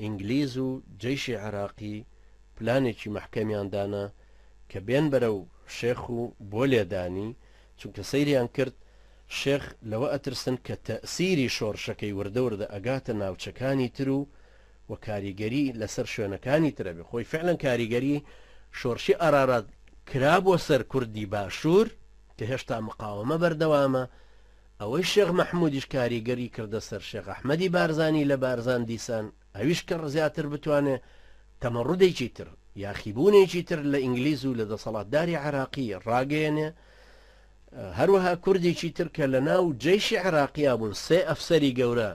ئینگلیز و جەیشی عێراقی پلانێکی مەحکەمیان دانا کە بێن بەرەو شێخ و بۆ لێدانی، چونکە سەیریان کرد شێخ لەوە ئەترسن کە تەئسیری شۆڕشەکەی وردە وردە ئەگاتە ناوچەکانی تر و و کاریگەری لەسەر شوێنەکانی تر ئەبێ، خۆی فعلەن کاریگەری شۆڕشی ئارارات کرابووە سەر کوردی باشوور کە هێشتا مقاوەمە بەردەوامە، ئەوەی شێخ مەحمودیش کاریگەری کردە سەر شێخ ئەحمەدی بارزانی لە بارزان دیسان ئەویش کە زیاتر بتوانێ تەمەڕودێکی تر، یاخیبوونێکی تر لە ئینگلیز و لە دەسەڵاتداری عێراقی ڕاگەیەنێ، هەروەها کوردێکی تر کە لە ناو جەیشی عێراقیا بوون سێ ئەفسەری گەورە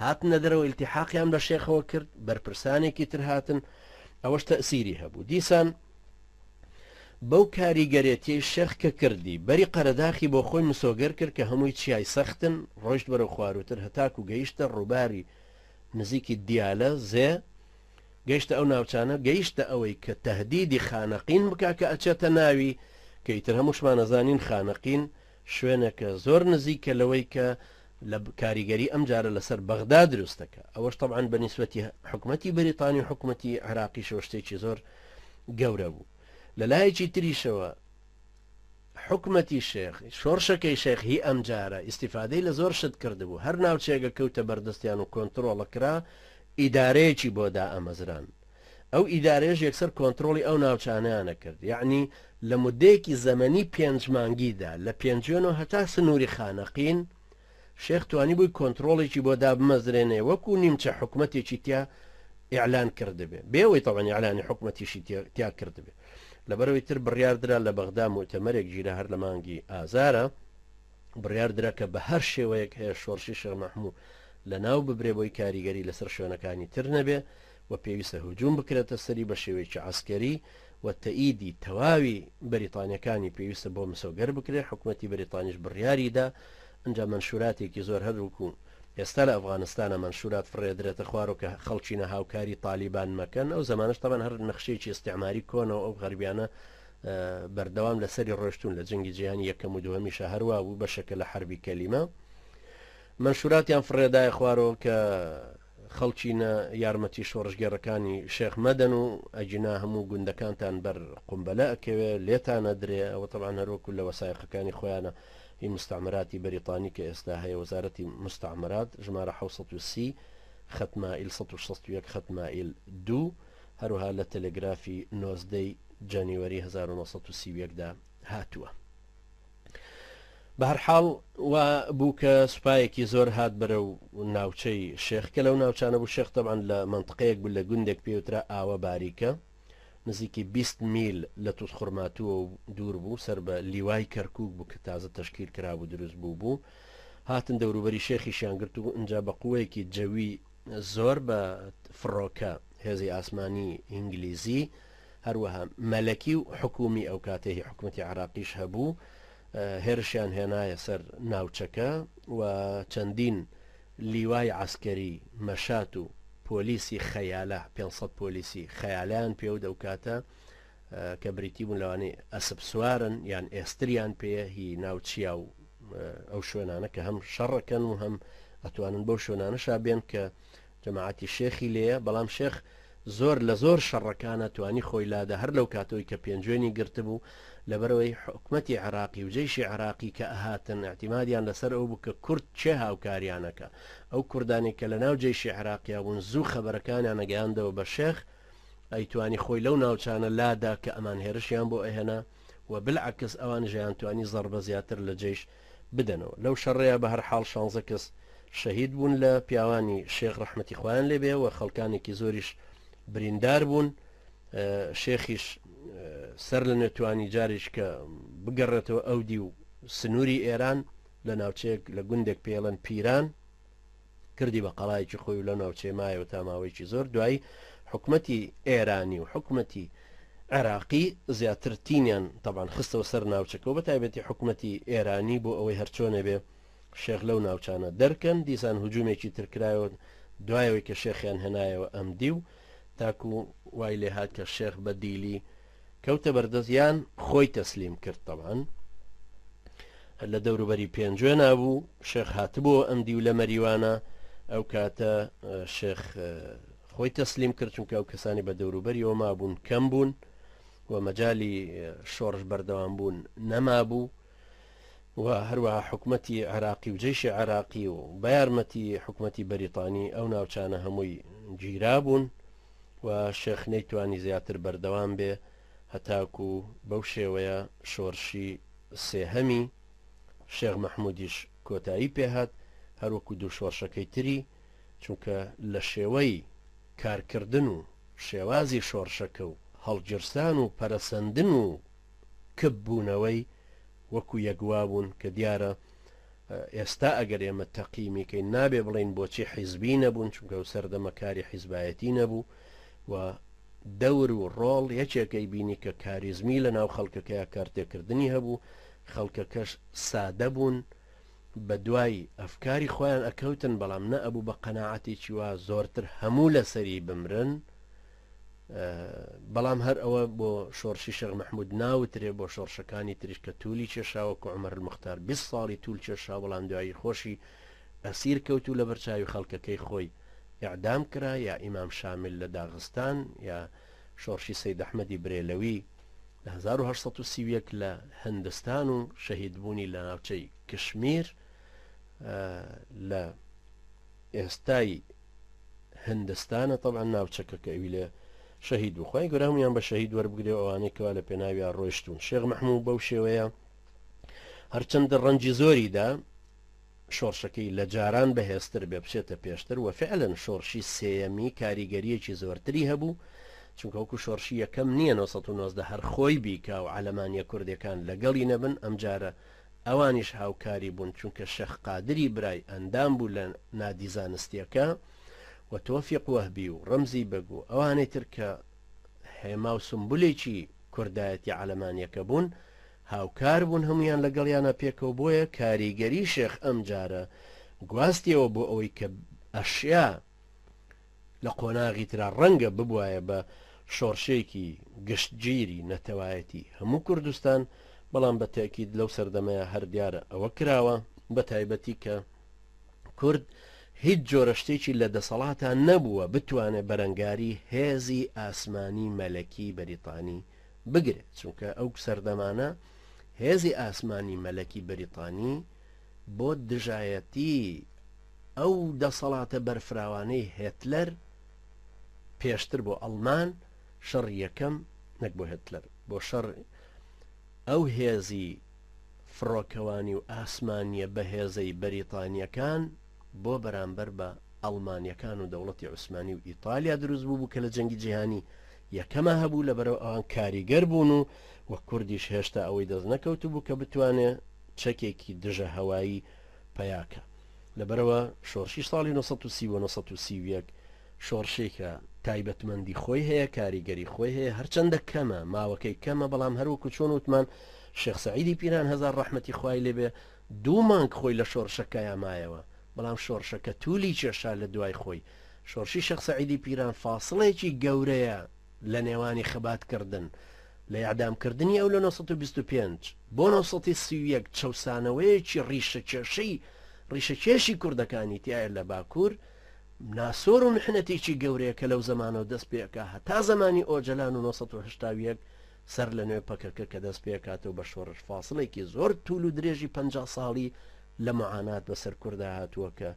هاتنە دەرەوە ئیلتیحاقیان بە شێخەوە کرد، بەرپرسانێکی تر هاتن ئەوەش تەئسیری هەبوو. دیسان بەو کاریگەرێتیەی شێخ کە کردی، بەری قەرەداخی بۆ خۆی مسۆگەر کرد کە هەمووی چیای سەختن، ڕۆیشت بەرەو خوارووتر هەتاکوو گەیشتە ڕووباری نزیکی دیالە، زێ، گەیشتە ئەو ناوچانە، گەیشتە ئەوەی کە تەهدیدی خانەقین بکا کە ئەچێتە ناوی، کە ئیتر هەمووشمان ئەزانین خانەقین شوێنێکە زۆر نزیکە لەوەی کە لە کاریگەری ئەم جارە لەسەر بەغدا دروست دەکا، ئەوەش تەبعەن بە نیسبەتی حکومەتی بەریتانی و حکومەتی عێراقیشەوە شتێکی زۆر گەورە بوو. لە لایەکی تریشەوە حکومەتی شێخ، شۆڕشەکەی شێخ هی ئەم جارە ئیستیفادەی لە زۆر شت کردبوو، هەر ناوچەیەک کەوتە بەردەستیان و کۆنترۆڵە کرا، ئیدارەیەکی بۆ دائەمەزران. ئەو ئیدارەیەش یەکسەر کۆنترۆڵی ئەو ناوچانەیانە کرد. یەعنی لە مودەیەکی زەمەنی پێنج مانگیدا لە پێنجوێنەوە هەتا سنووری خانەقین، شێخ توانیبووی کۆنترۆڵێکی بۆ دابمەزرێنێ وەکوو نیمچە حکومەتێکی تیا ئیعلان کردبێ، بێ ئەوەی تەبعەن ئیعلانی حکومەتیشی تیا کردبێ. لەبەرئەوەی تر بڕیار درا لە بەغدا موئتەمەرێک گیرا هەر لە مانگی ئازارا بڕیار درا کە بە هەر شێوەیەک هەیە شۆڕشی شێخ مەحموو لە ناو ببرێ بۆی کاریگەری لەسەر شوێنەکانی تر نەبێ و پێویستە هجوم بکرێتە سەری بە شێوەیەکی عەسکەری و تەئیدی تەواوی بەریتانیەکانی پێویستە بۆ مسۆگەر بکرێ حکومەتی بەریتانیش بڕیاری دا ئنجا مەنشوراتێکی زۆر هەر وەکو ئێستا لە ئەفغانستانە مەنشورات فڕێدرێتە خوارەوە کە خەڵکینە هاوکاری تالیبان مەکەن ئەو زەمانەش تەبعەن هەر نەخشەیەکی ئیستعماری کۆنەوە ئەو غەربیانە بەردەوام لەسەری ڕۆشتون لە جەنگی جیهانی یەکەم و دووەمیشە هەروا بوو بەشەکە لە حەربی کەلیمە مەنشوراتیان فڕێدایە خوارەوە کە خەڵکینە یارمەتی شۆڕشگێڕەکانی شێخ مەدەن و ئەگینا هەموو گوندەکانتان بەر قومبەلە ئەکەوێ لێتان ئەدرێ، ئەوە تەبعەن هەروەکو لە وەسایقەکانی خۆیانە هی مستعمراتی بەریتانی کە ئێستا هەیە وەزارەتی مستعمرات ژمارە 730 خەت مائیل 161 خەت مائیل دوو هەروەها لە تەلەگرافی 19 ی جانیوەری 1931 دا هاتووە. بەهەرحاڵ وا بوو کە سوپایەکی زۆر هات بەرەو ناوچەی شێخ کە لەو ناوچانە بوو شێخ تەبعەن لە مەنتقەیەک بوو لە گوندێک پێوترا ئاوە باریکە نزیکی 20 میل لە توزخورماتووە و دوور بوو سەر بە لیوای کەرکوک بوو کە تازە تەشکیل کرابوو دروست بوو بوو هاتن دەوروبەری شێخیشیان گرت و ئینجا بە قوەیەکی جەوی زۆر بە فڕۆکە هێزی ئاسمانی ئینگلیزی هەروەها مەلەکی و حکومی ئەو کاتەی هی حکومەتی عێراقیش هەبوو هێرشیان هێنایە سەر ناوچەکە و چەندین لیوای عەسکەری مەشات و پۆلیسی خەیالە 500 پۆلیسی خەیالیان پێوت ئەو کاتە کە بریتی بوون لەوانەی ئەسپ سوارن یان ئێستریان پێ هی ناو چیا و ئەو شوێنانە کە هەم شەڕەکەن و هەم ئەتوانن بەو شوێنانەشا بێن کە جەماعەتی شێخی لێیە، بەڵام شێخ زۆر لە زۆر شەڕەکانا توانی خۆی لادا هەر لەو کاتەوەی کە پێنجوێنی گرتبوو، لەبەرئەوەی حکومەتی عێراقی و جەیشی عێراقی کە ئەهاتن ئیعتیمادیان لەسەر ئەو بوو کە کورد کێ هاوکاریان ئەکا، ئەو کوردانەی کە لەناو جەیشی عێراقیا بوون زوو خەبەرەکانیان ئەگەیاندەوە بە شێخ، ئەیتوانی خۆی لەو ناوچانە لادا کە ئەمان هێرشیان بۆ ئەهێنا و بالعکس ئەوانیش ئەیانتوانی زەڕبە زیاتر لە جەیش بدەنەوە. لەو شەڕەیا بە هەر حاڵ شانزە کەس شەهید بوون لە پیاوانی شێخ ڕەحمەتی خوایان لێ بێ و خەڵکانێکی زۆریش بریندار بوون. شێخیش سەر لە نوێ توانی جارێکی کە بگەڕێتەوە ئەو دیو سنووری ئێران لە ناوچەیەک لە گوندێک پێڵەن پیران کردی بە قەڵایەکی خۆی و لەو ناوچەیە مایەوە تا ماوەیەکی زۆر دوایی حکومەتی ئێرانی و حکومەتی عێراقی زیاتر تینیان تەبان خستەوە سەر ناوچەکە و بە تایبەتی حکومەتی ئێرانی بۆ ئەوەی هەرچۆنێ بێ شێخ لەو ناوچانە دەرکەن دیسان هجومێکی ترکرایەوە دوایەوەی کە شێخیان هێنایەوە ئەم دیو تاکو وای لێهات کە شێخ بە دیلی کەوتە بەردەست یان خۆی تەسلیم کرد تەبعەن لە دەوروبەری پێنجوێنا بوو شێخ هاتبوو ئەم دیو لە مەریوانە ئەو کاتە شێخ خۆی تەسلیم کرد، چونکە ئەو کەسانی بە دەوروبەریەوە مابوون کەم بوون و مەجالی شۆڕش بەردەوام بوون نەمابوو و هەروەها حکومەتی عێراقی و جەیشی عێراقی و بە یارمەتی حکومەتی بەریتانی ئەو ناوچانە هەمووی گیرابوون و شێخ نەیتوانی زیاتر بەردەوام بێ هەتاکو بەو شێوەیە شۆرشی سێهەمی شێخ مەحمودیش کۆتایی پێهات هەروەکو دوو شۆرشەکەی تری چونکە لە شێوەی کارکردن و شێوازی شۆرشەکە و هەڵگیرسان و پەرەسەندن و کپ بوونەوەی وەکو یەک وابوون کە دیارە ئێستا ئەگەر ئێمە تەقیمی کەین نابێ بڵێین بۆچی حیزبی نەبوون چونکە ئەو سەردەمە کاری حیزبایەتی نەبوو و دەور و ڕۆڵ یەکێکەی بینی کە کاریزمی لە ناو خەڵکەکەیا کارتێکردنی هەبوو خەڵکەکەش سادە بوون بە دوای ئەفکاری خۆیان ئەکەوتن بەڵام نە ئەبوو بە قەناعەتێکی وا زۆرتر هەموو لەسەری بمرن بەڵام هەر ئەوە بۆ شۆڕشی شێخ مەحمود ناوترێ بۆ شۆڕشەکانی تریش کە تولی کێشا وەکو عومەر الموختار 20 ساڵی تول کێشا بەڵام دوایی خۆشی ئەسیر کەوت و لەبەر چاوی خەڵکەکەی خۆی ئیعدام کرا یا ئیمام شامل لە داغستان یا شۆڕشی سەید ئەحمەدی برێلەوی لە 1831 لە هندستان و شەهیدبوونی لە ناوچەی کشمیر لە ئێستای هندستانە تەبعەن ناوچەکە کە ئەوی لێ شەهید بوو خوای گەورە هەموویان بە شەهید وەربگرێ و ئەوانەی کەوا لە پێناویا ڕۆیشتوون شێخ مەحموو بەو شێوەیە هەرچەندە ڕەنجی زۆری دا شۆڕشەکەی لە جاران بەهێزتر بێ بچێتە پێشتر و فعلەن شۆڕشی سێیەمی کاریگەریەکی زۆرتری هەبوو چونکە وەکو شۆڕشی یەکەم نییە 990 هەر خۆی بیکا و عەلەمانیە کوردەکان لەگەڵی نەبن ئەمجارە ئەوانیش هاوکاری بوون چونکە شێخ قادری برای ئەندام بوو لە نادی زانستیەکە و تۆفیق وەهبی و ڕەمزی بەگ و ئەوانەی تر کە هێما و سومبولێکی کوردایەتی عەلەمانیەکە بوون هاوکار بوون هەموویان لەگەڵیانا پێکەوە بۆیە کاریگەری شێخ ئەمجارە گواستیەوە بۆ ئەوەی کە ئەشیا لە قۆناغی ترا ڕەنگە ببوایە بە شۆڕشێکی گشتگیری نەتەوایەتی هەموو کوردستان، بەڵام بە تەئکید لەو سەردەمەیا هەر دیارە ئەوە کراوە، بە تایبەتی کە کورد هیچ جۆرە شتێکی لە دەسەڵاتا نەبووە بتوانێ بەرەنگاری هێزی ئاسمانی مەلەکی بەریتانی بگرێ، چونکە ئەو سەردەمانە هێزی ئاسمانی مەلەکی بەریتانی بۆ دژایەتی ئەو دەسەڵاتە بەرفراوانەی هێتلەر پێشتر بۆ ئەڵمان شەڕی یەکەم نەک بۆ هێتلەر بۆ شەڕ ئەو هێزی فڕۆکەوانی و ئاسمانیە بەهێزەی بەریتانیەکان بۆ بەرامبەر بە ئەڵمانیەکان و دەوڵەتی عوسمانی و ئیتالیا دروست بوو بوو کە لە جەنگی جیهانی یەکەما هەبوو لەبەرەوە ئەوان کاریگەر بوون و وە کوردیش هێشتا ئەوەی دەست نەکەوتبوو کە بتوانێ چەکێکی دژە هەوایی پەیاکە. لەبەرئەوە شۆڕشی ساڵی 930 بۆ 931 شۆڕشێکە تایبەتمەندی خۆی هەیە، کاریگەری خۆی هەیە، هەرچەندە کەمە، ماوەکەی کەمە، بەڵام هەروەکو چۆن وتمان شێخ سەعیدی پیران هەزار ڕەحمەتی خوای لێبێ دوو مانگ خۆی لە شۆڕشەکەیا مایەوە، بەڵام شۆڕشەکە تولی کێشا لە دوای خۆی. شۆڕشی شێخ سەعیدی پیران فاسڵێکی گەورەیە لە نێوانی خەبات کردن لە ئیعدام کردنی ئەو لە 925 بۆ 931 چەوسانەوەیەکی ڕیشەکێشەی ڕیشەکێشی کوردەکانی تیایە لە باکوور ناسۆر و محنەتێکی گەورەیە کە لەو زەمانەوە دەست پێ ئەکا هەتا زەمانی ئۆجەلان و 981 سەر لە نوێ پەکەکە کە دەست پێکاتەوە بە شۆڕش فاسڵێکی زۆر توول و درێژی 50 ساڵی لە معانات بەسەر کوردا هاتووە کە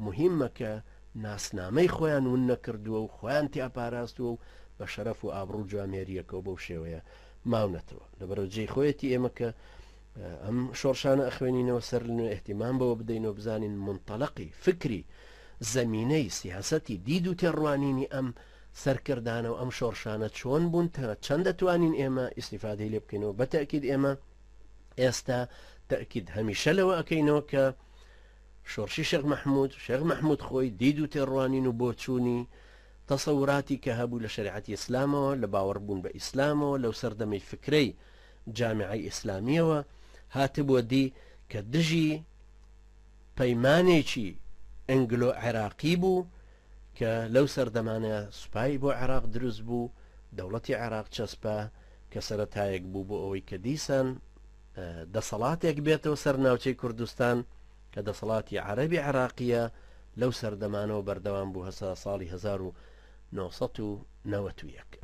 موهیمە کە ناسنامەی خۆیان ون نەکردووە و خۆیان تیا پاراستووە و بە شەرەف و ئابڕوو و جوامێرییەکەوە بەو شێوەیە ماونەتەوە. لەبەرئەوە جێی خۆیەتی ئێمە کە ئەم شۆڕشانە ئەخوێنینەوە سەر لەنوێ ئیهتیمام بەوە بدەین و بزانین مونتەلەقی فکری زەمینەی سیاسەتی دید و تێڕوانینی ئەم سەرکردانە و ئەم شۆڕشانە چۆن بوون تا چەند دەتوانین ئێمە ئیستیفادەی لێ بکەینەوە. بە تەئکید ئێمە ئێستا تەئکید هەمیشە لەوە ئەکەینەوە کە شۆڕشی شێخ مەحموود، شێخ مەحموود خۆی دید و تێڕوانین و بۆچوونی، تەسەوراتی کە هەبوو لە شەریعەتی ئیسلامەوە، لە باوەڕ بوون بە ئیسلامەوە، لەو سەردەمەی فکرەی جامیعەی ئیسلامییەوە هاتبووە دی کە دژی پەیمانێکی ئەنگلۆ عێراقی بوو کە لەو سەردەمانە سوپای بۆ عێراق دروست بوو، دەوڵەتی عێراق چەسپا کە سەرەتایەک بوو بۆ ئەوەی کە دیسان دەسەڵاتێک بێتەوە سەر ناوچەی کوردستان کە دەسەڵاتی عەرەبی عێراقییە لەو سەردەمانەوە بەردەوام بوو هەسا ساڵی 1970. 991.